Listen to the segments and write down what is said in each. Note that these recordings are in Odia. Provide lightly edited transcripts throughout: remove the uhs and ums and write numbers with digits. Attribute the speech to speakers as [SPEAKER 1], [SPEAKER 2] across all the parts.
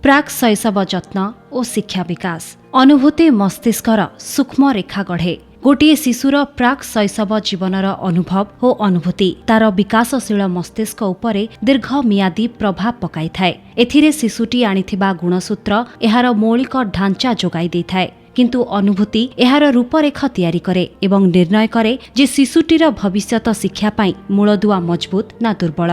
[SPEAKER 1] ପ୍ରାକ୍ ଶୈଶବ ଯତ୍ନ ଓ ଶିକ୍ଷା ବିକାଶ। ଅନୁଭୂତି ମସ୍ତିଷ୍କର ସୂକ୍ଷ୍ମ ରେଖା ଗଢ଼େ। ଗୋଟିଏ ଶିଶୁର ପ୍ରାକ୍ ଶୈଶବ ଜୀବନର ଅନୁଭବ ଓ ଅନୁଭୂତି ତାର ବିକାଶଶୀଳ ମସ୍ତିଷ୍କ ଉପରେ ଦୀର୍ଘମିଆଦୀ ପ୍ରଭାବ ପକାଇଥାଏ। ଏଥିରେ ଶିଶୁଟି ଆଣିଥିବା ଗୁଣସୂତ୍ର ଏହାର ମୌଳିକ ଢାଞ୍ଚା ଯୋଗାଇ ଦେଇଥାଏ, କିନ୍ତୁ ଅନୁଭୂତି ଏହାର ରୂପରେଖ ତିଆରି କରେ ଏବଂ ନିର୍ଣ୍ଣୟ କରେ ଯେ ଶିଶୁଟିର ଭବିଷ୍ୟତ ଶିକ୍ଷା ପାଇଁ ମୂଳଦୁଆ ମଜବୁତ ନା ଦୁର୍ବଳ।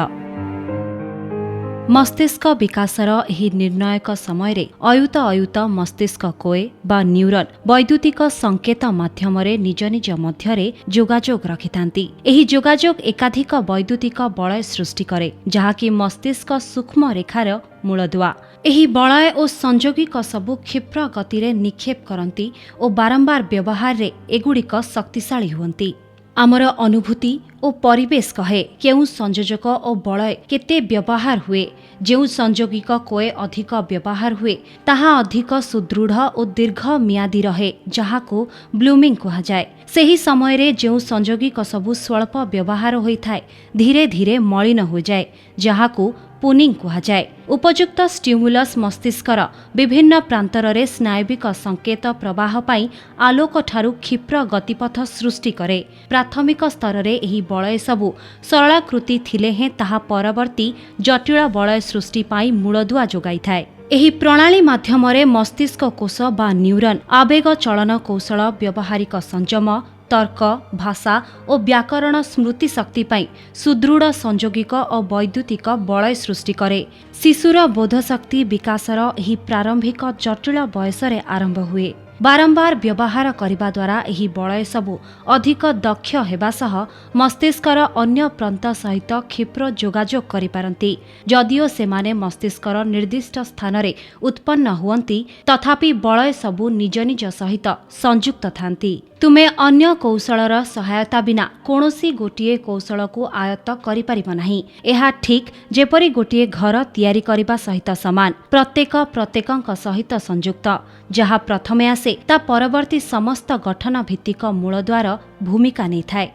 [SPEAKER 1] ମସ୍ତିଷ୍କ ବିକାଶର ଏହି ନିର୍ଣ୍ଣାୟକ ସମୟରେ ଅୟୁତ ଅୟୁତ ମସ୍ତିଷ୍କ କୋଏ ବା ନ୍ୟୁରନ୍ ବୈଦ୍ୟୁତିକ ସଂକେତ ମାଧ୍ୟମରେ ନିଜ ନିଜ ମଧ୍ୟରେ ଯୋଗାଯୋଗ ରଖିଥାନ୍ତି। ଏହି ଯୋଗାଯୋଗ ଏକାଧିକ ବୈଦ୍ୟୁତିକ ବଳୟ ସୃଷ୍ଟି କରେ, ଯାହାକି ମସ୍ତିଷ୍କ ସୂକ୍ଷ୍ମ ରେଖାର ମୂଳଦୁଆ। ଏହି ବଳୟ ଓ ସଂଯୋଗିକ ସବୁ କ୍ଷିପ୍ର ଗତିରେ ନିକ୍ଷେପ କରନ୍ତି ଓ ବାରମ୍ବାର ବ୍ୟବହାରରେ ଏଗୁଡ଼ିକ ଶକ୍ତିଶାଳୀ ହୁଅନ୍ତି। ଆମର ଅନୁଭୂତି ଓ ପରିବେଶ କହେ କେଉଁ ସଂଯୋଜକ ଓ ବଳୟ କେତେ ବ୍ୟବହାର ହୁଏ। ଯେଉଁ ସଂଯୋଗିକ କୋଏ ଅଧିକ ବ୍ୟବହାର ହୁଏ, ତାହା ଅଧିକ ସୁଦୃଢ଼ ଓ ଦୀର୍ଘ ମିଆଦୀ ରହେ, ଯାହାକୁ ବ୍ଲୁମିଂ କୁହାଯାଏ। ସେହି ସମୟରେ ଯେଉଁ ସଂଯୋଗିକ ସବୁ ସ୍ୱଳ୍ପ ବ୍ୟବହାର ହୋଇଥାଏ, ଧୀରେ ଧୀରେ ମଳିନ ହୋଇଯାଏ, ଯାହାକୁ ପୁନିଂ କୁହାଯାଏ। ଉପଯୁକ୍ତ ଷ୍ଟିମୁଲସ୍ ମସ୍ତିଷ୍କର ବିଭିନ୍ନ ପ୍ରାନ୍ତରରେ ସ୍ନାୟବିକ ସଂକେତ ପ୍ରବାହ ପାଇଁ ଆଲୋକଠାରୁ କ୍ଷିପ୍ର ଗତିପଥ ସୃଷ୍ଟି କରେ। ପ୍ରାଥମିକ ସ୍ତରରେ ଏହି ବଳୟ ସବୁ ସରଳାକୃତି ଥିଲେ ହେଁ ତାହା ପରବର୍ତ୍ତୀ ଜଟିଳ ବଳୟ ସୃଷ୍ଟି ପାଇଁ ମୂଳଦୁଆ ଯୋଗାଇଥାଏ। ଏହି ପ୍ରଣାଳୀ ମାଧ୍ୟମରେ ମସ୍ତିଷ୍କ କୋଷ ବା ନ୍ୟୁରନ୍ ଆବେଗ, ଚଳନ କୌଶଳ, ବ୍ୟବହାରିକ ସଂଯମ, ତର୍କ, ଭାଷା ଓ ବ୍ୟାକରଣ, ସ୍ମୃତି ଶକ୍ତି ପାଇଁ ସୁଦୃଢ଼ ସଂଯୋଗିକ ଓ ବୈଦ୍ୟୁତିକ ବଳୟ ସୃଷ୍ଟି କରେ। ଶିଶୁର ବୋଧଶକ୍ତି ବିକାଶର ଏହି ପ୍ରାରମ୍ଭିକ ଜଟିଳ ବୟସରେ ଆରମ୍ଭ ହୁଏ। ବାରମ୍ବାର ବ୍ୟବହାର କରିବା ଦ୍ୱାରା ଏହି ବଳୟ ସବୁ ଅଧିକ ଦକ୍ଷ ହେବା ସହ ମସ୍ତିଷ୍କର ଅନ୍ୟ ପ୍ରାନ୍ତ ସହିତ କ୍ଷିପ୍ର ଯୋଗାଯୋଗ କରିପାରନ୍ତି। ଯଦିଓ ସେମାନେ ମସ୍ତିଷ୍କର ନିର୍ଦ୍ଦିଷ୍ଟ ସ୍ଥାନରେ ଉତ୍ପନ୍ନ ହୁଅନ୍ତି, ତଥାପି ବଳୟ ସବୁ ନିଜ ନିଜ ସହିତ ସଂଯୁକ୍ତ ଥାନ୍ତି। ତୁମେ ଅନ୍ୟ କୌଶଳର ସହାୟତା ବିନା କୌଣସି ଗୋଟିଏ କୌଶଳକୁ ଆୟତ୍ତ କରିପାରିବ ନାହିଁ। ଏହା ଠିକ୍ ଯେପରି ଗୋଟିଏ ଘର ତିଆରି କରିବା ସହିତ ସମାନ। ପ୍ରତ୍ୟେକ ପ୍ରତ୍ୟେକଙ୍କ ସହିତ ସଂଯୁକ୍ତ। ଯାହା ପ୍ରଥମେ ଆସେ, ତା ପରବର୍ତ୍ତୀ ସମସ୍ତ ଗଠନ ଭିତ୍ତିକ ମୂଳଦୁଆର ଭୂମିକା ନେଇଥାଏ।